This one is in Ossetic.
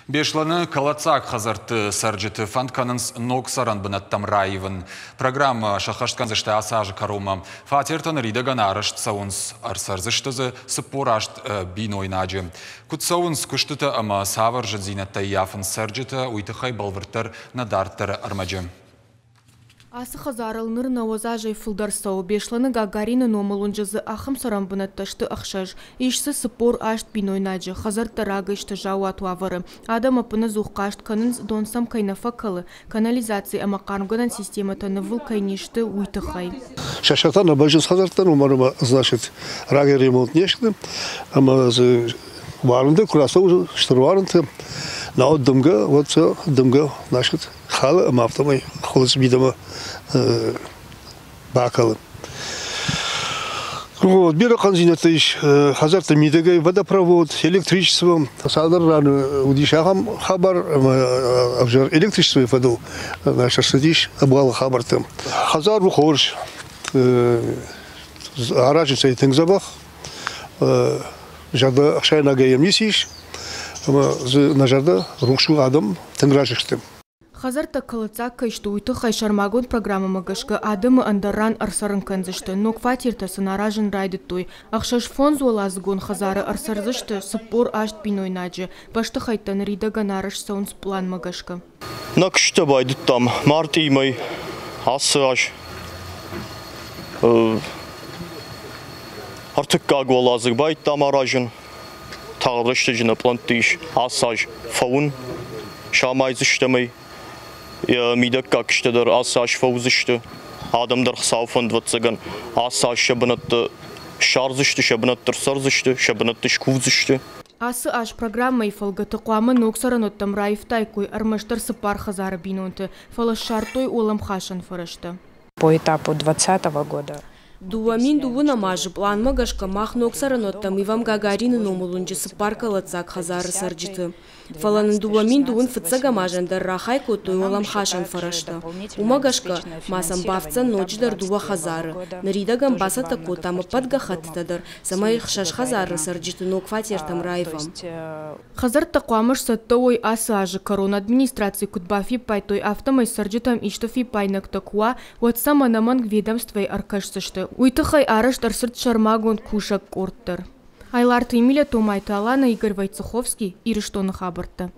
Беслӕны кӕлӕддзаг хӕдзӕртты цӕрджыты фӕнд кӕнынц ног цӕрӕн бынӕттӕм раивын. Программӕ сӕххӕст кӕндзысты ацы азы кӕронмӕ. Фатертӕ ныридӕгӕн арӕзт цӕуынц, ӕрцӕрдзысты дзы 48 бинойнаджы. Куыд цӕуынц куыстытӕ ӕмӕ цавӕр зындзинӕдтӕ ӕййафынц цӕрджытӕ, уый тыххӕй бӕлвырддӕр нӕ дарддӕры ӕрмӕджы. Ацы хӕдзарыл ныр 90 азӕй фылдӕр цӕуы. Беслӕны Гагарины номыл уынджы дзы ахӕм цӕрӕнбынӕттӕ сты ӕхсӕз. Ис дзы 48 бинойнаджы. Хӕдзӕрттӕ рагӕй сты заууат уавӕры. Адӕм ӕппынӕдзух хъаст кӕнынц, дон сӕм кӕй нӕ фӕкӕлы, канализаци ӕмӕ хъармгӕнӕн системӕтӕ нывыл кӕй не сты, уый тыххӕй. Сӕ сӕртӕ нӕ бӕззынц хӕдзӕрттӕн, уымӕн ӕмӕ, значит, рагӕй ремонт не сты. Ӕмӕ дзы уарынтӕ куы рацӕуы, стыр уарынтӕ, науӕд дымгӕ, уӕд сӕ дымгӕ, значит, халы ӕмӕ афтӕмӕй хуылыдз мидӕмӕ бакӕлы. Вот, бирӕ хъӕндзинӕдтӕ ис хӕдзӕртты мидӕгӕй водопровод, электричество. Цалдӕр раны уыдис ахӕм хабар ӕмӕ ӕвзӕр электричествойы фӕдыл ӕрцыдис ӕбуалгъ хабӕрттӕ. Хӕдзар у хорз, аразынц ӕй тынг дзӕбӕх, зӕрдӕ ӕхсайнагӕй йӕм ницы ис, ӕмӕ дзы нӕ зӕрдӕ рухс у, адӕм тынг разы сты. Хӕдзӕрттӕ кӕлӕддзаг кӕй сты, уый тыххӕй сӕрмагонд программӕмӕ гӕсгӕ адӕмы ӕндӕр ран ӕрцӕрын кӕндзысты. Ног фатертӕ сын аразын райдыдтой. Ӕхсӕз фондзуӕладзыгон хӕдзары ӕрцӕрдзысты 48 бинойнаджы. Бӕстыхӕйттӕ ныридӕгӕн арӕзт цӕуынц пъланмӕ гӕсгӕ. Нӕ куыстытӕ байдыдтам мартъийы мӕй ацы аз. Ӕртыккаг уӕладзыг байдыдтам аразын. Тагъд рӕстӕджы нӕ пълӕнтты ис ацы аз фӕуын. Самайдзыстӕм ӕй. Йӕ мидӕггаг куыстытӕ дӕр ацы аз фӕуыдзысты. Адӕм дӕр Хуыцауы фӕндвӕццӕгӕн ацы аз сӕ бынӕтты ссардзысты, сӕ бынӕтты ӕрцӕрдзысты, сӕ бынӕтты скувдзысты. Ацы аз программӕйы фӕлгӕты хъуамӕ ног цӕрӕнуӕттӕм раивтаиккой ӕрмӕстдӕр цыппар хӕдзары бинонты, фӕлӕ ссардтой уӕлӕмхасӕн фӕрӕзтӕ. По этапу 2020 года 2002 азы пъланмӕ гӕсгӕ мах ног цӕрӕнуӕттӕм ивӕм Гагарины номыл уынджы цыппар кӕлӕддзаг хӕдзары цӕрджыты. Фӕлӕ нын 2002 фыццӕгӕм азӕн дӕр рахай кодтой уӕлӕмхасӕн фӕрӕзтӕ. Уымӕ гӕсгӕ ма сӕм бафтдзӕн ноджыдӕр дыууӕ хӕдзары. Ныридӕгӕн бацӕттӕ кодтам ӕппӕт гӕххӕттытӕ дӕр, цӕмӕй ӕхсӕз хӕдзары цӕрджыты ног фатертӕм раивӕм. Хӕдзӕрттӕ хъуамӕ сцӕттӕ уой ацы азы кӕрон. Администрацийы куыд бафиппайдтой, афтӕмӕй цӕрджытӕм исты фиппаинӕгтӕ куы уа, уӕд сӕм ӕнӕмӕнг ведомствӕйы ӕркӕсдзысты. Уый тыххӕй арӕзт ӕрцыд сӕрмагонд кусӕг къорд дӕр. Айларты Эмилия, Томайты Алана, Игорь Войцеховский, Ирыстоны хабӕрттӕ.